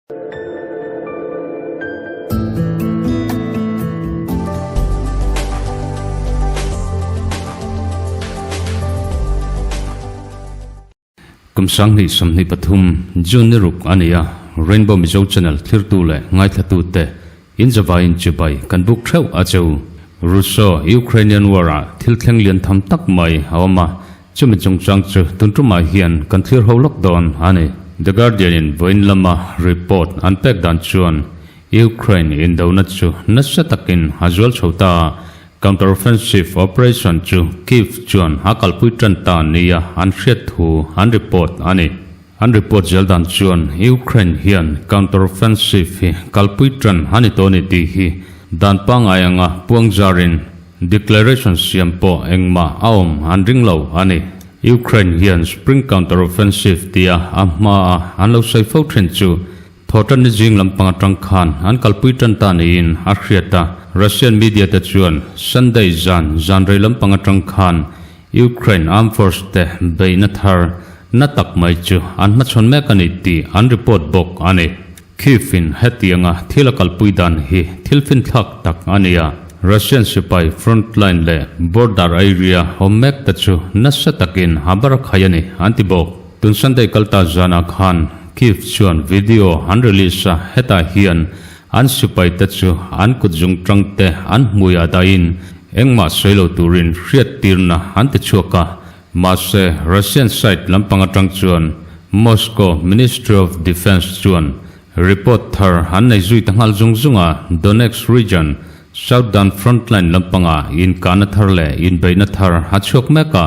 Kum 2023 June ni ruk a ni a, Rainbow Mizo Channel thlirtu leh ngaithlatute in zavaiin chibai kan buk theuh a cheu. Russo-Ukrainian War-ah thil thleng lian tham tak mai a awm a, Chumi chungchang chu tun tumah hian kan thlir ho lawk dawn a ni. The Guardian-in vawiin lama report an pek dan chuan Ukraine indona chu nasa takin a zual chho ta a, counter-offensive operation chu Kyiv chuan a kalpui tan ta nia an hriat thu an report a ni. An report zel dan chuan Ukraine hian counter-offensive hi kalpui tan a ni tawh a ni tih hi dan pangngai anga puang zarin Declaration siam pawh engmah a awm an ring lo a ni. Ukraine hian Spring Counter-Offensive tia a hmaa an lo sawi fo thin chu thawhtan ni zing lampang atang khan an kalpui tan ta niin a hriat a. Russian media te chuan Sunday zan zan rei lampang atang khan Ukraine Armed Force te beihna thar na tak mai chu an hmachhawn mek a ni tih an report bawk a ni. Kyiv-in hetianga thil a kalpui dan hi thil finthlak tak a ni a, Russian sipai frontline leh border area awm mek te chu nasa takin a bar a khai a ni, an ti bawk. Tun Sunday kalta zanah khan Kyiv chuan video an release a, hetah hian an sipai te chu an kut zungtang te an hmuiah dahin engmah sawi lo turin hriattirna an ti chhuak a, Mahse, Russian side lampang atang chuan Moscow Ministry of Defence chuan report thar an nei zui ta nghal zung zung a, Donetsk region, southern frontline lampanga inkahna thar leh inbeihna thar a chhuak mek a,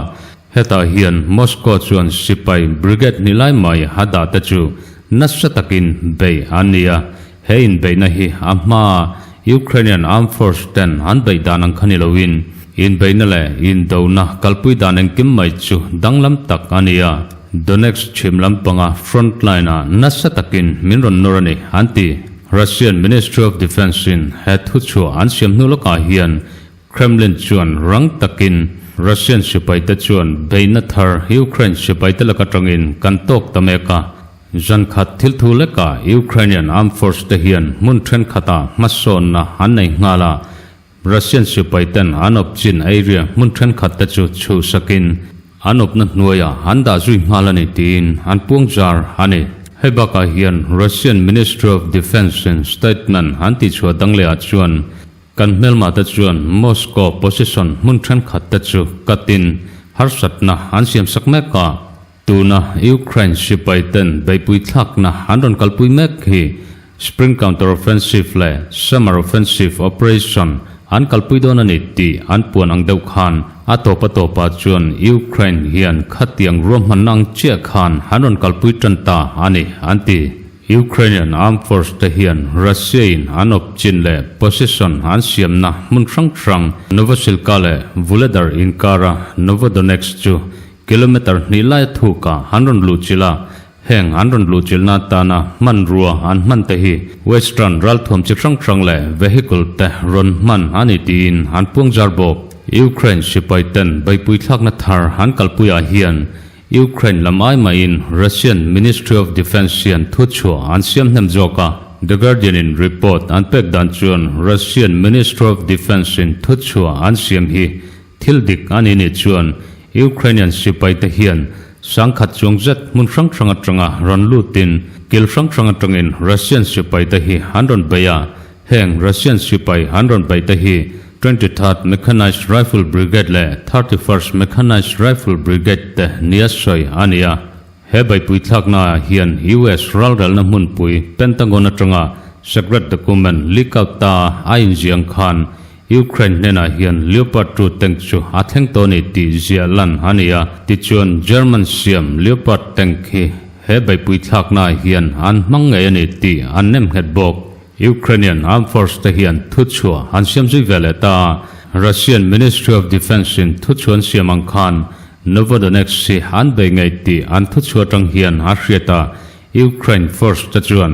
hetah hian Moscow chuan sipai brigade hnih lai mai a dah te chu nasa takin beih an ni a, he inbeihna hi a hmaa Ukrainian Armed Force ten an beih dan ang kha ni loin inbeihna leh indona kalpui dan engkim mai chu danglam tak a ni a. Donetsk chhim lampanga front line-ah nasa takin min rawn nawr a ni, an ti. Russian Ministry of Defence-in he thuchhuah an siam hnu lawkah hian Kremlin chuan rang takin Russian sipaite chuan beihna thar Ukraine sipaite lak atangin kan tawk ta mek a, Zan khat thil thu lekah Ukrainian Armed Force te hian hmun thenkhatah hmasawnna an nei nghal a, Russian sipai ten an awp chin area hmun thenkhat te chu chhuhsakin an awpna hnuaiah an dah zui nghal a ni tiin an puang zar a ni. Hei bakah hian Russian Ministry of Defence in statement an tihchhuah dang lehah chuan kan hmelma te chuan Moscow position hmun thenkhat te chu katin harsatna an siamsak mek a, Tuna Ukraine sipai ten beihpui thlakna an rawn kalpui mek hi Spring Counter-Offensive leh Summer Offensive Operation an kalpui dawn a ni tih an puan ang deuh khan a tawp a tawpah chuan Ukraine hian khatiang ruahmanna ang chiah khan an rawn kalpui tan ta a ni an ti. Ukrainian Armed Force te hian Russia in an awp chin leh position an siamna hmun hrang hrang Novosilka leh Vuhledar inkara Novodonetsk chu Kilometre hnih lai a thuk a, an rawn luh chilh a, heng an rawn luh chilhna atana hmanrua an hman te hi Western ralthuam chi hrang hrang leh vehicle te rawn hman a ni tiin an puang zar bawk. Ukraine sipai ten beihpui thlakna thar an kalpui ah hian Ukraine lam ai mahin Russian Ministry of Defence hian thuchhuah an siam hnem zawk a, The Guardian in report an pek dan chuan Russian Ministry of Defence in thuchhuah an siam hi Thil dik a ni nih chuan Ukrainian sipaite hian sangkhat chuang zet hmun hrang hrang atanga rawn lutin kil hrang hrang atangin Russian sipaite hi an rawn bei a, heng Russian sipai an rawn beihte hi 23rd Mechanized Rifle Brigade leh 31st Mechanized Rifle Brigade te nia sawi a ni a. He beihpui thlaknaah hian US ralrelna hmunpui Pentagon atanga secret document leak out ta a inziang khan Ukraine hnenah hian Leopard 2 tank chu a thleng tawh a ni tih ziah lan a ni a, tichuan German siam Leopard tank hi he beihpui thlaknaah hian an hmang ngei a ni tih an nem nghet bawk. Ukrainian Armed Force te hian thuchhuah an siam zui ve leh ta a, Russian Ministry of Defence in thuchhuah an siam ang khan Novodonetsk hi an bei ngei tih an thuchhuah atang hian a hriat a, Ukraine force te chuan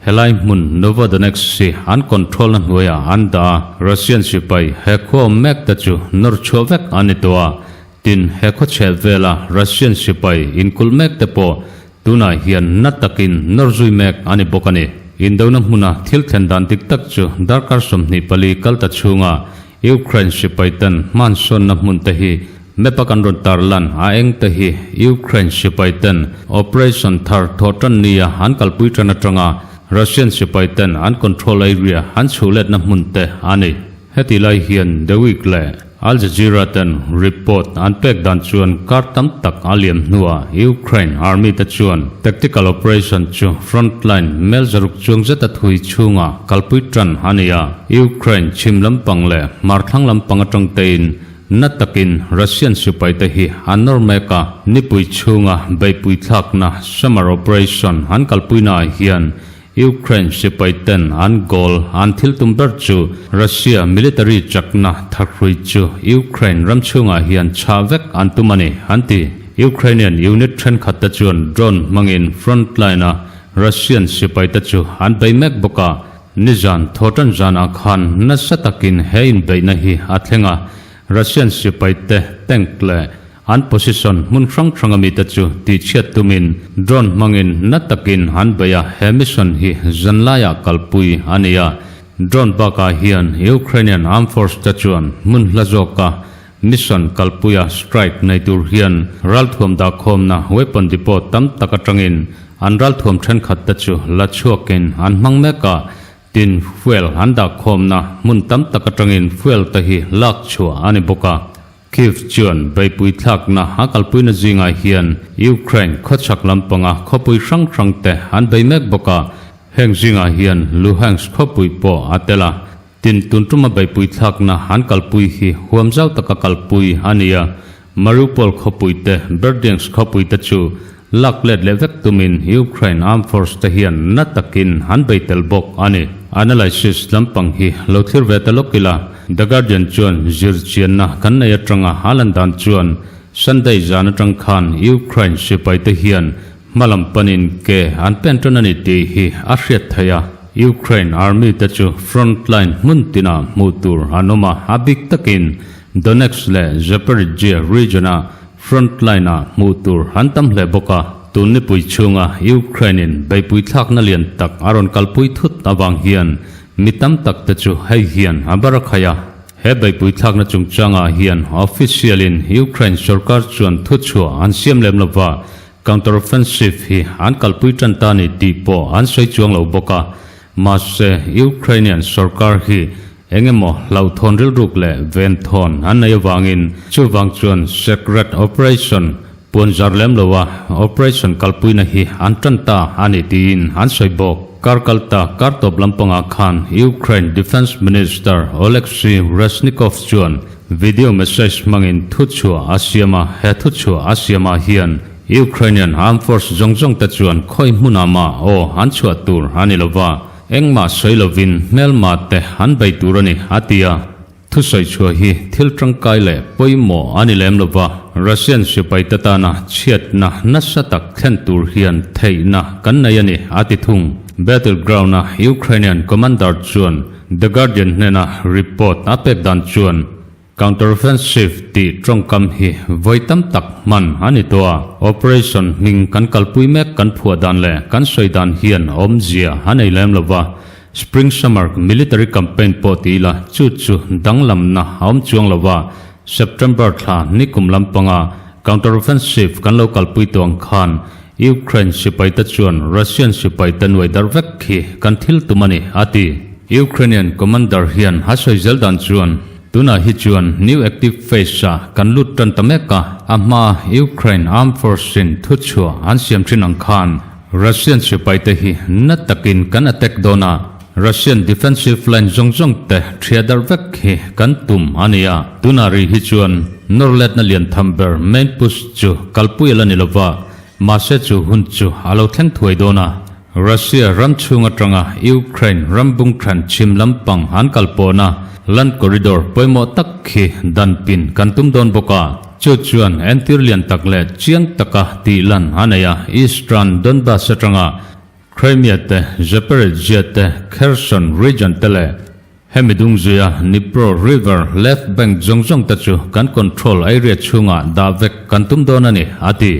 helai hmun Novodonetsk hi an control na hnuaiah an dah a, Russian sipai he khua awm mek te chu nawr chhuah vek an ni tawh a, tin he khaw chheh vela Russian sipai inkulh mek te pawh tunah hian na takin nawr zui mek a ni bawk a ni. Indona hmuna thil thlen dan dik tak chu darkar 24 kal ta chhunga Ukraine sipai ten hmansawnna hmun te hi map a kan rawn tarlan a eng te hi Ukraine sipai ten operation thar thawh tan nia an kalpui tan atanga Russian sipai ten an control area an chhuh letna hmun te a ni. Heti lai hian The Week leh Al Jazeera ten report an pek dan chuan kar tam tak a liam hnuah Ukraine army te chuan tactical operation chu frontline mel zaruk chuang zeta thui chhunga kalpui tan a ni a. Ukraine chhim lampang leh hmar thlang lampang atang tein na takin Russian sipai te hi an nawr mek a. Nipui chhunga beihpui thlakna summer operation an kalpuina ah hian Ukraine sipai ten an goal an thil tum ber chu Russia military chakna thahrui chu Ukraine ram chhungah hian chhah vek an tum a ni, an ti. Ukrainian unit thenkhat te chuan drone hmangin front line a Russian sipai te chu an bei mek bawk a, nizan thawhtan zanah khan nasa takin he inbeihna hi a thleng a, Russian sipai te tank leh An position hmun hrang hranga mite chu tihchhiat tumin drone hmangin na takin an bei a, he mission hi zanlaiah kalpui a ni a. Drone bakah hian Ukrainian Armed Force te chuan hmun hla zawka mission kalpuia strike nei tur hian ralthuam dahkhawmna weapon depot tam tak atangin an ralthuam thenkhat te chu la chhuakin an hmang mek a, tin fuel an dahkhawmna hmun tam tak atangin fuel te hi lak chhuah a ni bawk a. Kyiv chuan beihpui thlakna a kalpuina zingah hian Ukraine khawchhak lampanga khawpui hrang hrang te an bei mek bawk a, heng zingah hian Luhansk khawpui pawh a tel a. Tin, tun tuma beihpui thlakna an kalpui hi huam zau taka kalpui a ni a, Mariupol khawpui te, Berdyansk khawpui te chu lak let leh vek tumin Ukraine Armed Force te hian na takin an bei tel bawk a ni. Analysis lampang hi lo thlir ve ta lawk ila, The Guardian chuan zirchianna kan nei atanga a lan dan chuan Sunday zan atang khan Ukraine sipai te hian hmalam panin ke an pen tan a ni tih hi a hriat theih a. Ukraine Army te chu front line hmun tinah hmuh tur an awm a, a bik takin Donetsk leh Zaporizhzhia region-ah Front line-ah hmuh tur an tam hle bawk a, tun nipui chhunga Ukraine-in beihpui thlakna lian tak a rawn kalpui thut avang hian mi tam tak te chu hei hian a bar a khai a. He beihpui thlakna chungchangah hian official-in Ukraine sorkar chuan thuchhuah an siam lem lova, counter-offensive hi an kalpui tan ta ni tih pawh an sawi chuang lo bawk a. Mahse, Ukrainian sorkar hi eng emaw hlauhthawn rilruk leh venthawn an nei avangin chuvang chuan secret operation puan zar lem loa operation kalpuina hi an tan ta a ni tiin an sawi bawk. Kar kalta kar tawp lampangah khan Ukraine Defence Minister Oleksiy Reznikov chuan video message hmangin thuchhuah a siam a, he thuchhuah a siamah hian Ukrainian Armed Force zawng zawng te chuan khawi hmunah mah aw an chhuah tur a ni lova, engmah sawi lovin hmelma te an bei tur a ni, a ti a. Thusawi chhuah hi thil tangkai leh pawimawh a ni lem lova, Russian sipai te tana chhiatna nasa tak thlen tur hian theihna kan nei a ni, a ti thung. Battleground-a Ukrainian commander chuan The Guardian hnena report a pek dan chuan, Counteroffensive tih tawngkam hi vawi tam tak hman a ni tawh a, operation hming kan kalpui mek kan phuah dan leh kan sawi dan hian awmzia a nei lem lo va, Spring Summer Military Campaign pawh ti ila chu chu danglamna a awm chuang lo va, September thla nikum lampanga counteroffensive kan lo kalpui tawh ang khan Ukraine sipaite chuan Russian sipaite nuai darh vek khi kan thil tum a ni, a ti. Ukrainian commander hian a sawi zel dan chuan, Tunah hi chuan new active phase ah kan lut tan ta mek a, a hma Ukraine armed force in thuchhuah an siam thin ang khan Russian sipaite hi na takin kan attack dawn a, Russian defensive line zawng zawng te thria darh vek hi kan tum a ni a. Tunah rih hi chuan nawr letna lian tham ber main push chu kalpui a la ni lova, mahse chu hun chu a lo thleng thuai dawn a. Russia ram chhung atanga Ukraine ram bungthlan chhim lampang an kal pawhna land corridor pawimawh tak khi dan pin kan tum dawn bawk a, chu chuan entir lian tak leh chiang taka tih lan a nei a, Eastern Donbas atanga Crimea te, Zaporizhzhia te, Kherson region te leh hemi dungzuia Dnipro river left bank zawng zawng te chu kan control area chhungah dah vek kan tum dawn a ni, a ti.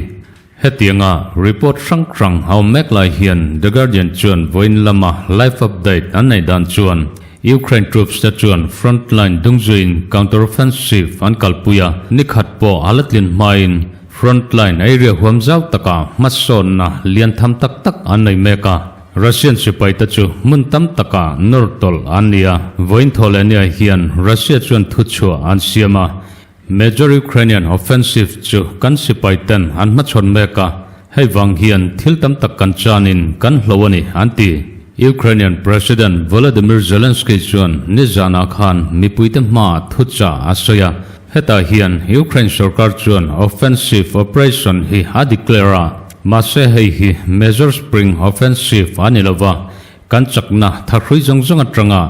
Hetianga report hrang hrang a awm mek lai hian The Guardian chuan vawiin lama live update an neih dan chuan Ukraine troops te chuan front line dungzuiin counter-offensive an kalpui a, nikhat pawh a la tlin hmain front line area huam zau takah hmasawnna lian tham tak tak an nei mek a. Russian sipai te chu hmun tam takah nawr tawlh an ni a, vawiin thaw leh nia hian Russia chuan thuchhuah an siam a, Major Ukrainian offensive chu kan sipai ten an hmachhawn mek a, hei vang hian thil tam tak kan chanin kan hlo a ni, an ti. Ukrainian President Volodymyr Zelensky chuan nizanah khan mipuite hmaah thuchah a sawi a, hetah hian Ukraine sorkar chuan offensive operation hi a declare a, mahse hei hi Major Spring Offensive a ni lova, kan chakna thahrui zawng zawng atanga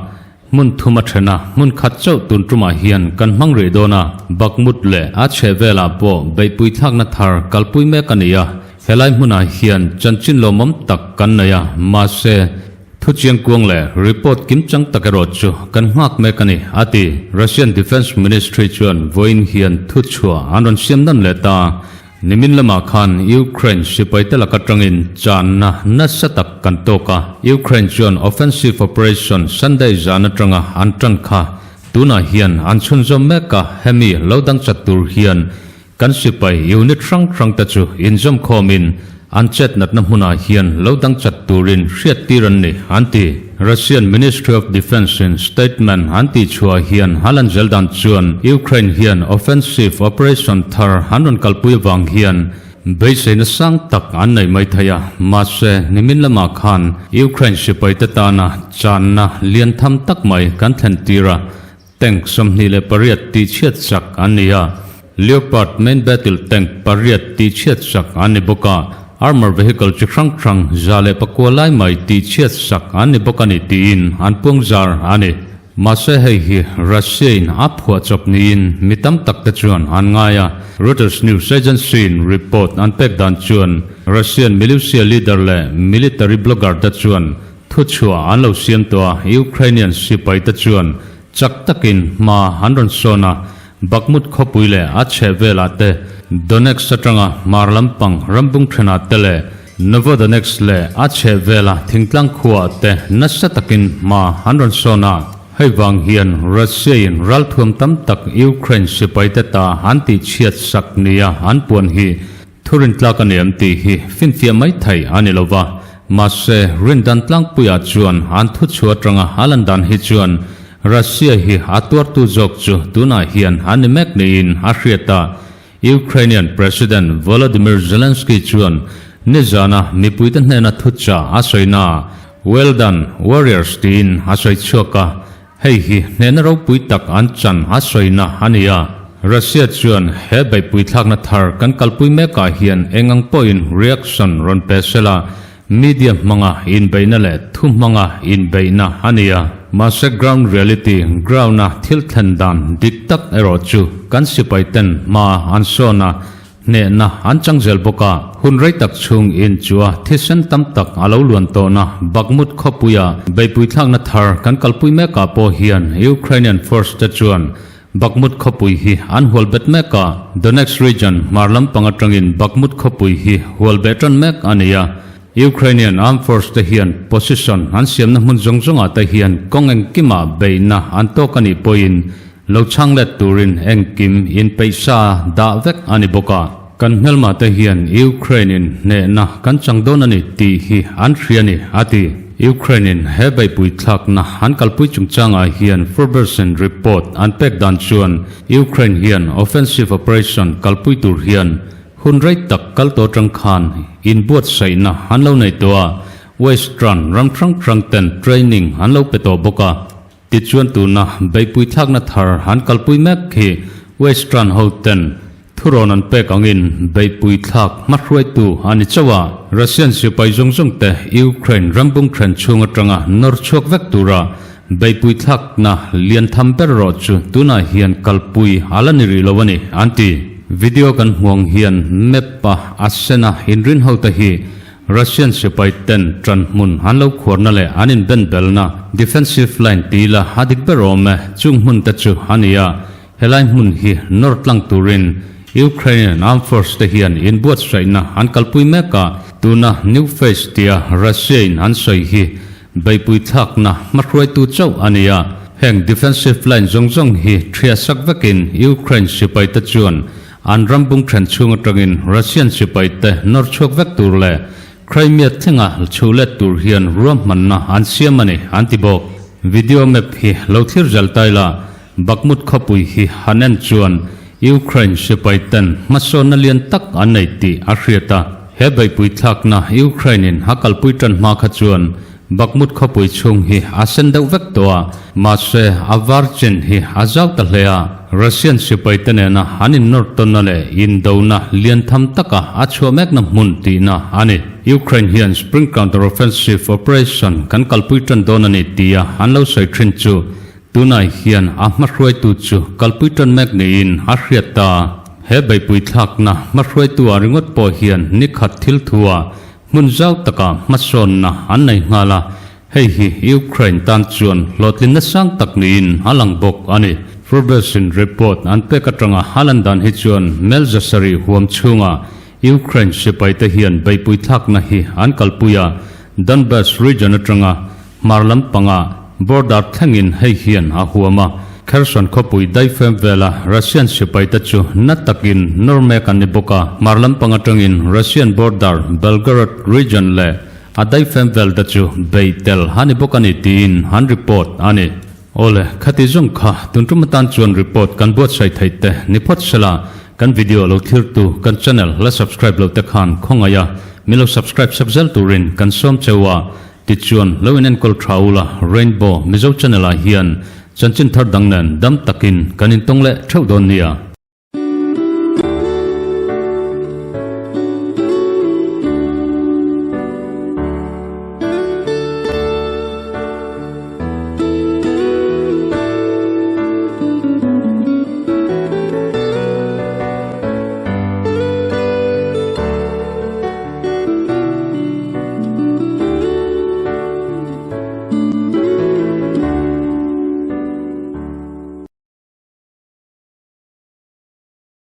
Hmun thum a then a, hmun khat chauh tun tumah hian kan hmang rih dawn a, Bakhmut leh a chheh velah pawh beihpui thlakna thar kalpui mek a ni a, helai hmunah hian chanchin lawmawm tak kan nei a, mahse, thu chiangkuang leh report kimchang tak erawh chu kan nghak mek a ni, a ti. Russian Defence Ministry chuan vawiin hian thuchhuah an rawn siam nawn leh ta. Nimin lamah khan Ukraine sipaite lak atangin channa nasa tak kan tawk a, Ukraine chuan offensive operation Sunday zan atanga an tan kha tunah hian an chhunzawm mek a, hemi lo dang chat tur hian kan sipai unit hrang hrang te chu inzawm khawmin an chet natna hmunah hian lo dang chat turin hriattir an ni, an ti. Russian Ministry of Defence in statement an tihchhuah hian Haaland Zeldan chuan Ukraine hian offensive operation thar an rawn kalpui avang hian beiseina sang tak an nei mai thei a, mahse nimin lamah khan Ukraine sipaite tana channa lian tham tak mai kan thlen tir a, Tank 28 tihchhiat sak an ni a, Leopard main battle tank pariat tihchhiat sak an ni bawk a, armour vehicle chi hrang hrang 109 lai mai tihchhiat sak an ni bawk a ni tiin an puang zar a ni. Mahse hei hi Russia in a phuah chawp niin mi tam tak te chuan an ngai a, Reuters news agency in report an pek dan chuan Russian militia leader leh military blogger te chuan Thuchhuah an lo siam tawh a, Ukrainian sipaite chuan chak takin hma an rawn sawn a, Bakhmut khawpui leh a chheh velah te, Donetsk atanga hmar lampang rambung thenah te leh Novodonetsk leh a chheh vela thingtlang khuaah te nasa takin hma an rawn sawn a. Hei vang hian Russia-in ralthuam tam tak Ukraine sipaite ta an tihchhiat sak nia an puan hi Thurin tlak a ni em tih hi finfiah mai thei a ni lo va, mahse rindan tlangpuiah chuan an thuchhuah atanga a lan dan hi chuan Russia hi a tuartu zawk chu tunah hian a ni mek niin a hriat a. Ukrainian President Volodymyr Zelensky chuan nizana mipuite hnena thuchah a sawinaah Well done, warriors tiin a sawi chhuak a. Hei hi hnehna ropui tak an chan a sawina a ni a. Russia chuan he beihpui thlakna thar kan kalpui mekah hian eng ang pawhin reaction rawn pe sela, media hmanga inbeihna leh thu hmanga inbeihna a ni a. Mahse ground reality, ground-a thil thlen dan dik tak erawh chu kan sipai ten hma an sawn a, Hnehna an chang zel bawk a, hun rei tak chhung in chu a thisen tam tak a lo luan tawhna Bakhmut khawpuia beihpui thlakna thar kan kalpui mekah pawh hian Ukrainian force te chuan Bakhmut khawpui hi an hual bet mek a, Donetsk region hmar lampang atangin Bakhmut khawpui hi hual beh tan mek a ni a, Ukrainian armed force te hian position an siamna hmun zawng zawngah te hian kawng engkimah beihna an tawk a nih pawhin Lo chhang let turin engkim inpeihsa dah vek a ni bawk a, kan hmelma te hian Ukraine in hnehna kan chang dawn a ni tih hi an hria a ni, a ti. Ukraine in he beihpui thlakna an kalpui chungchangah hian Forbes-in report an pek dan chuan Ukraine hian offensive operation kalpui tur hian hun rei tak kal tawh atang khan inbuatsaihna an lo nei tawh a, Western ram hrang hrang ten training an lo pe tawh bawk a. Tichuan tuna beihpui thlakna thar an kalpui mek hi Western ho ten thurawn an pek angin beihpui thlak hmahruaitu a ni chauh a, Russian sipai zawng zawng te Ukraine rambung then chhung atanga nawr chhuak vek tura beihpui thlakna lian tham ber erawh chu tunah hian kalpui a la ni rih lo a ni, an ti. Video kan hmuang hian map a a sena inrin ho te hi Russian sipai ten ṭan hmun an lo khuarna leh an inben belna defensive line ti ila a dik ber awm e, chung hmun te chu a ni a, helai hmun hi nawr tlang turin Ukrainian Armed Force te hian inbuatsaihna an kalpui mek a, tuna new phase tia Russia-in an sawi hi beihpui thlakna hmahruaitu chauh a ni a. Heng defensive line zawng zawng hi thiahsak vekin Ukraine sipaite chuan an ram bung then chhung atangin Russian sipaite nawr chhuak vek tur leh Crimea thlenga chhuh let tur hian ruahmanna an siam a ni, an ti bawk. Video map hi lo thlir zel tai la, Bakhmut khawpui hi han en chuan Ukraine sipai ten hmasawnna lian tak an nei tih a hriat a. He beihpui thlakna Ukraine in a kalpui tan hma kha chuan Bakhmut khawpui chhung hi a sen deuh vek tawh a, mahse a var chin hi a zau ta hle a. Russian sipai te nena an innawr tawnna leh indona lian tham taka a chhuah mekna hmun tihna a ni. Ukraine hian Spring Counter-Offensive Operation kan kalpui tan dawn a ni tia an lo sawi thin chu Tunai hian a hmahruaitu chu kalpui tan mek niin a hriat ta. He beihpui thlakna hmahruaitu ah ringawt pawh hian ni khat thil thu ah hmun zau takah hmasawnna an nei nghal a, hei hi Ukraine tan chuan hlawhtlinna sang tak niin a lang bawk a ni. Forbes-in report an pek atanga a lan dan hi chuan Melzasari huam chhunga Ukraine sipaite hian beihpui thlakna hi an kalpui a, Donbas region atanga Hmar lampanga border thlengin hei hian a huam a, Kherson khawpui daifem vela Russian sipaite chu na takin nawr mek an ni bawk a. Hmar lampang atangin Russian border Belgorod region leh a daifem vel te chu bei tel a ni bawk a ni tiin an report a ni. Awle, khati zawng kha tun tum atan chuan report kan buatsaih theih te ni phawt sela, kan video lo thlirtu kan channel la subscribe lo te khan khawngaih a, min lo subscribe sak zel turin kan sawm cheu a. Tichuan, lo in enkawl tha ula, Rainbow Mizo Channel ah hian chanchin thar dang nen dam takin kan intawng leh theuh dawn nia.